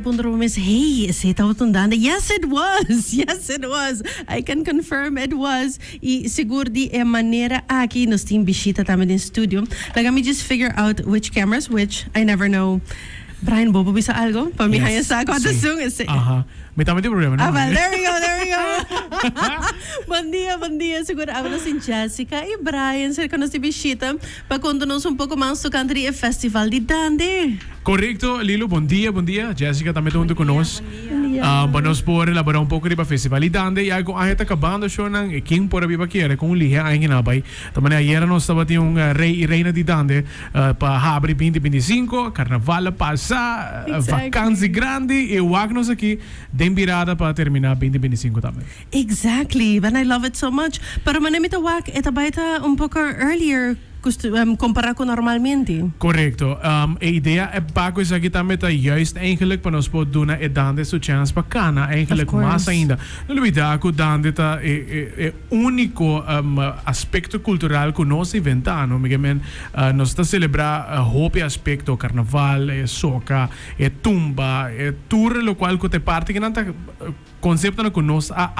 puntra bo mes, hey, esei tabata un dande? Yes it was! Yes it was! I can confirm it was! I sigur di e manera aki nos tin bishita tambe den studio. Laga mi just figure out which cameras which, I never know. Brian, bo por bisa algo pa mi haña sa cuanto sun esei? Aha. Mi tambe tin problema, no? Ah, well, there we go, there we go. Bon dia, bon dia. Sigur awe nos tin Jessica i Brian cerca nos di bishita pa conta nos un poco mas tocante di e festival di Dande. Correcto, Lilo. Bon dia, bon dia. Jessica tambe ta hunto cu nos. Bon dia. Pa nos por elabora un poco riba festival di Dande. Ya cu aña ta cabando, shownan, e ken por a biba kere con un lihe aña na bay. Ta manera ayera nos tabatin un rey y reina di Dande pa habri binti binti sinku, carnaval a pasa, vakantie grandi y wak nos aki den birada pa termina binti binti sinku tambe. Exactly, and I love it so much. Pero manera mi ta wak e ta bay ta un poco earlier compara cu normalmente. Correcto. E idea e pa cu esaki tambe ta juist eigenlijk pa nos por duna e Dande su chance pa cana eigenlijk mas ainda. No lubida cu Dande ta e e Úniko aspekto kultural ku nos inventá, no? Mi ke men, nos ta selebrá hopi aspekto, karnaval, e soka, e tumba, e tur lokual ku ta e parti kinan ta konseptonan ku nos a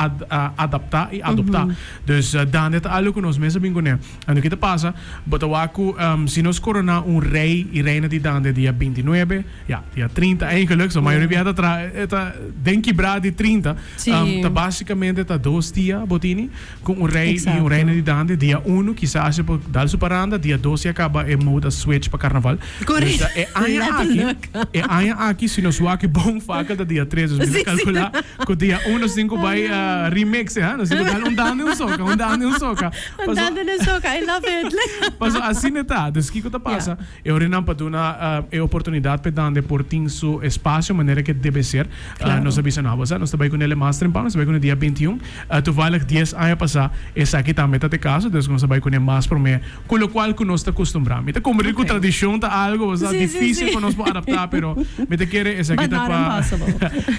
adaptá i adoptá. Dus dande ta algu ku nos mes a bin kuné. Anto ki ta pasa? Bo ta wak ku si nos koroná un rei i reina di dande dia bintinuebe, ya, dia trinta eigenlik, so mayoria bia ta traha ta den kibrá di trinta. Ta basicamente ta dos dia bo tini cu un rey y un reina di dande. Dia uno kisas e por dal su paranda, dia dos ya caba e mode a switch pa carnaval. Correcto. Dus e aña aki, e aña aki si nos wak e bon fakel ta dia tres, dus mi ta calcula cu dia uno nos tin cu bay remix e, ha? Nos tin cu dal un dande un soca, un dande un soca. Un dande un soca, I love it. Paso asina ta. Dus kico ta pasa? E ora pa duna e oportunidad p'e dande por tin su espacio manera ke debe ser. Nos a bisa no, bo sa, nos ta bai ku nel e mas trempan, nos ta bai ku ne dia bintiun. Toevallig dies aña pasá esaki tambe ta te caso, dus nos a bai ku ne mas promé, ku lokual ku nos ta kustumbrá. Mi ta komprendé ku tradishon ta algo, bo sa, difícil pa nos por adaptá, pero mi ta kere esaki ta pa,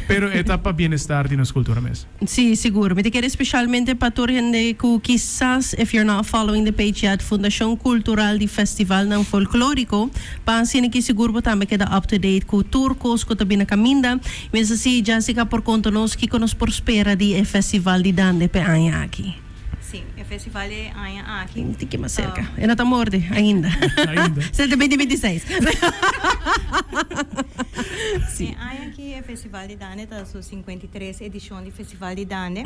pero e ta pa bienestar di nos kultura mes. Sí, sigur. Mi ta kere specialmente pa tur hende ku kisas, if you're not following the page yet, Fundashon Kultural di Festivalnan Folklóriko, pa asina ki sigur bo tambe keda up to date ku tur kos ku ta bini kaminda. Mi sa si Jessica por konta nos kiko nos por spera di e festival di Dande p'e aña aki. Sí, e festival e aña aki. Un tiki mas serka. E no ta morde ainda. Ainda. Sete binti binti seis. Sí. E aña aki e festival di Dande ta su 53 edishon di festival di Dande.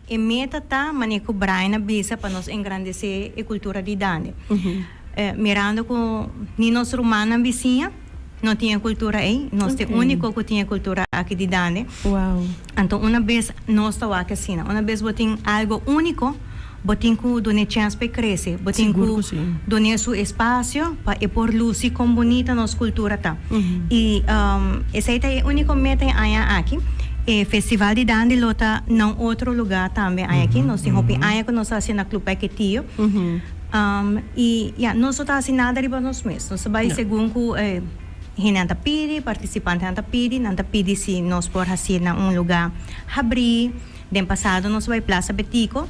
E meta ta, manera ku Brian a bisa, pa nos engrandesé e kultura di Dande. Mirando ku ni nos rumannan bisiña no tin e kultura ei, nos ta e úniko ku tin e kultura aki di Dande. Anto una bes nos ta wak asina, una bes bo tin algo úniko, bo tin ku dun'é chèns pa e krese, bo tin ku dun'é su espasio pa e por lusi kon bunita nos kultura ta. I esei ta e úniko meta e aña aki. E festival di Dande lo ta na un otro lugá tambe aña aki. Nos tin hopi aña ku nos ta hasi na Club Paquetillo. I ya, nos no ta hasi nada riba nos mes. Nos ta bai segun ku e hendenan ta pidi, partisipantenan ta pidi, nan ta pidi si nos por hasié na un lugá habrí. Den pasado nos bai Plaza Betico,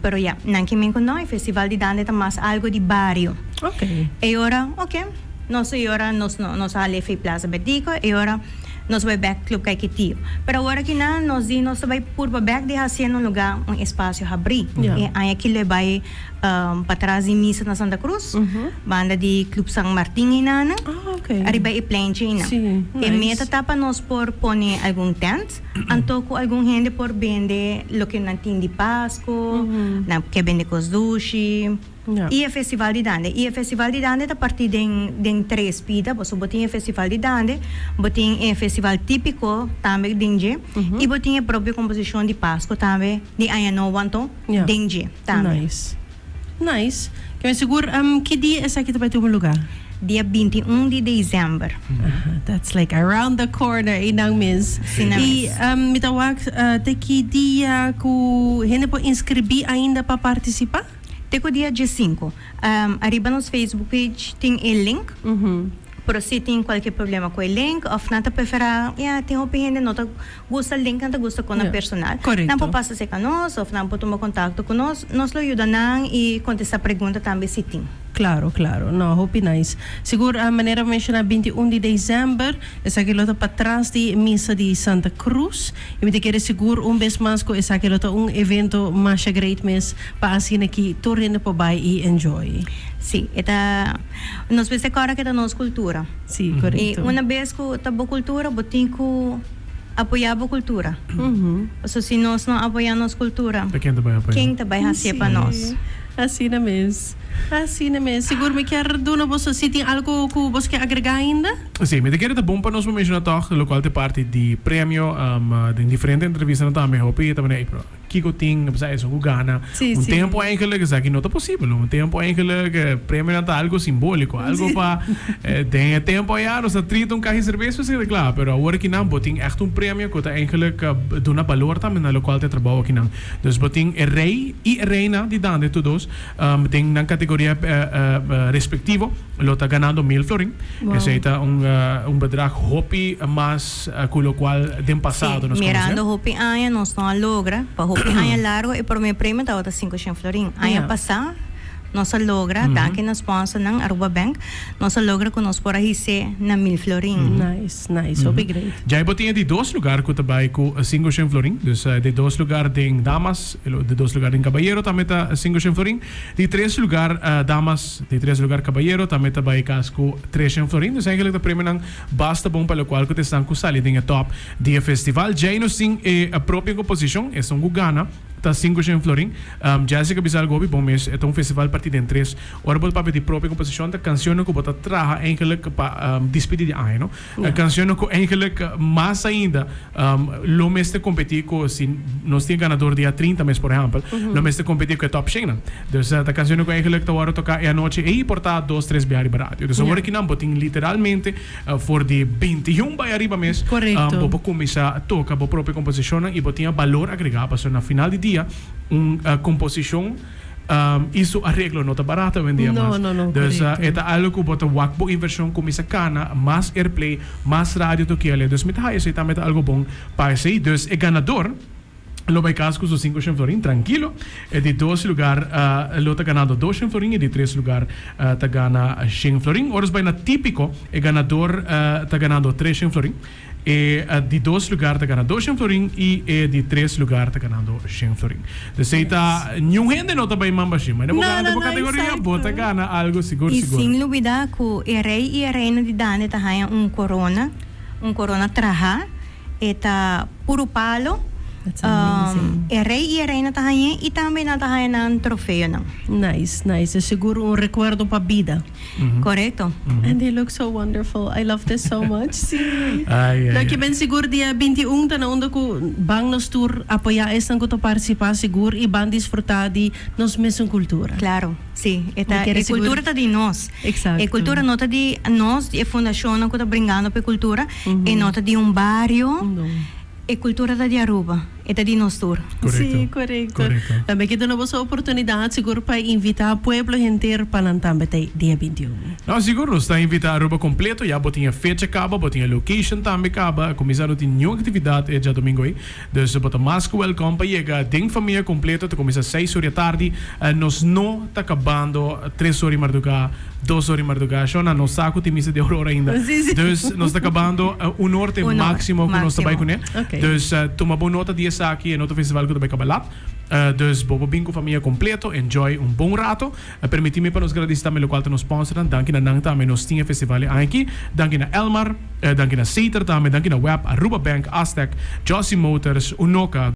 pero ya, nan ke men ku no, e festival di Dande ta mas algo di bario. E ora, ok, nos e ora nos no nos a lef ei Plaza Betico, e ora nos bai bek Club Caiquetio. Pero awor aki nan nos di nos ta bai purba bek di hasié na un lugar, un espacio habrí. E aña aki lo e bai patras di misa na Santa Cruz, banda di Club San Martin einan, ariba e pleintje einan. E meta ta pa nos por pone algun tent. Anto ku algun hende por bende loke nan tin di Pasku, nan ke bende kos dushi. I e festival di Dande. I e festival di Dande ta partí den den tres pida, pasobra bo tin e festival di Dande, bo tin e festival típiko tambe den dje, i bo tin e propio komposishon di Pasku tambe, di Aña Nobo anto den dje tambe. Nice. Nice. Ke men sigur ki dia esaki ta bai tuma lugar? Dia 21 di december. Aha, that's like around the corner einan mes. Si na mes. I mi ta wak te ki dia ku hende por inscribi ainda pa participa? Te ku dia diesinco. Ariba nos Facebook page tin e link. Pero si tin cualkier problema cu e link of nan ta prefera, ya, tin hopi hende no ta gusta link, nan ta gusta con nan personal. Nan por pasa cerca nos of nan por tuma contacto cu nos, nos lo yuda nan y contesta pregunta tambe si tin. Claro, claro. No, hopi nice. Sigur, manera bo menciona 21 di december, esaki lo ta patras di misa di Santa Cruz. Y mi ta kere sigur un bes mas cu esaki lo ta un evento masha great mes pa asina ki tur hende por bay y enjoy. Sí, e ta, nos mester corda cu e ta nos cultura. Sí, corecto. Y una bes cu ta bo cultura, bo tin cu apoya bo cultura. Pasobra si nos no apoya nos cultura, Ta ken ta bay apoya? ken ta bay hacié pa nos? Sí, asina mes. Asina mes. Sigur mi kier duna boso, si tin algo cu boso kier agrega ainda? Sí, mi ta kere ta bon pa nos por menciona toch locual ta e parti di premio. Den diferente entrevistanan tambe hopi ta manera, ey pero kico tin, apesar esun cu gana. Sí, Un sí. tempo eigenlijk esaki no ta posibel. Un tempo eigenlijk premionan ta algo simbolico, algo pa den e tempo aya nos ta trita un caha di cerveza pa esaki ta cla, pero awor akinan bo tin echt un premio cu ta eigenlijk duna balor tambe na locual ta e trabao akinan. Dus bo tin e rey y e reina di Dande tur dos den nan categoria respectivo lo ta ganando mil florin. Wow. Esey ta un un bedrag hopi mas cu locual den pasado Sí, nos conoce. mirando hopi aña nos no a logra, pa hopi aña largo e prome premio tabata 500 florin. Aña Ja. pasa nos a logra, danki na sponsornan Aruba Bank, nos a logra cu nos por a his'e na 1000 florin. Nice, nice, hopi great. Djai bo tin e di dos lugar cu ta bay cu 500 florin. Dus di dos lugar den damas, di dos lugar den cabayero tambe ta 500 florin. Di tres lugar damas, di tres lugar cabayero tambe ta bay cas cu 300 florin. Dus eigenlijk ta premionan basta bon pa locual cu ta esnan cu sali den e top di e festival. Djai nos tin e propio composicion, esun cu gana ta 500 florin. Jessica bisa algo hopi bon mes, e ta un festival parti den tres. Ora bo ta papia di propio composicion ta cancionnan cu bo ta traha eigenlijk pa dispidi di aña, no? Cancionnan cu eigenlijk mas ainda lo mester competi cu si nos tin e ganador dia 30 mes por ehempel, lo mester competi cu e top shennan. Dus ta cancionnan cu eigenlijk ta wordo toca e anochi ey por ta dos tres bia riba radio. Dus awor kinan bo tin literalmente for di 21 bay ariba mes bo por cuminsa toca bo propio composicionnan y bo tin e balor agrega pasobra na final di dia un composicion Y su areglo no ta barato hoy en dia No, mas. no, no, Dus correcto. e ta algo cu bo ta wak bo inversion cuminsa cana, mas airplay, mas radio tokiele. Dus mi ta haya esey tambe ta algo bon pa esey. Dus e ganador lo bay cas cu su 500 florin trankilo. E di dos lugar lo ta ganando 200 florin y di tres lugar ta gana 100 florin. Ora nos bay na tipico e ganador ta ganando 300 florin. E di dos lugar ta gana 200 florin y e di tres lugar ta ganando 100 florin. Dus ei ta niun hende no ta bay man bashi. Ma bo gana den bo categoria bo ta gana algo sigur Y sigur. sin lubida cu e rey y e reina di Dande ta haya un corona, un corona traha, e ta puro palo. That's amazing. E rey y e reina ta hañ'é y tambe nan ta haña nan trofeonan. Nice, nice. Es sigur un recuerdo pa bida. Correcto. And they look so wonderful. I love this so much. Sí. Ai, ai, No, ki ai. ben sigur dia 21 ta na unda ku ban nos tur apoyá esnan ku ta partisipá sigur i ban disfrutá di nos mesun kultura. Claro, sí. E Mi ta, kere e sigur. cultura ta di nos. Exacto. E cultura no ta di nos, di e fundacionnan ku ta bringando pa e cultura. E no ta di un bario. No. E cultura ta di Aruba, e ta di nos tur. Correcto. Sí, correcto. Correcto. Tambe ke duna boso oportunidad sigur pa invita pueblo henter pa nan tambe ta dia 21. No, sigur nos ta invita Aruba completo, ya bo tin e fecha caba, bo tin e location tambe caba, cuminsa no tin niun actividad e djadomingo ey, dus bo ta mas cu welcome pa yega den famia completo, ta cuminsa seis ora di atardi, nos no ta cabando tres ora di marduga. Dos or di marduga. Shona, nos sa cu tin misa di Aurora ainda. Sí, sí. Dus nos ta cabando un or te Un or, maximo cu nos ta bay maximo. cune. Ok. Dus tuma bo nota di esaki, e no ta festival cu ta bay caba lat. Dus bo por bin cu famia completo, enjoy un bon rato. Permiti mi pa nos gradici tambe locual ta nos sponsornan. Danki na nan tambe nos tin e festival e aña aki. Danki na Elmar, danki na Sater tambe, danki na Web, Aruba Bank, Aztec, Jossy Motors, Unoca.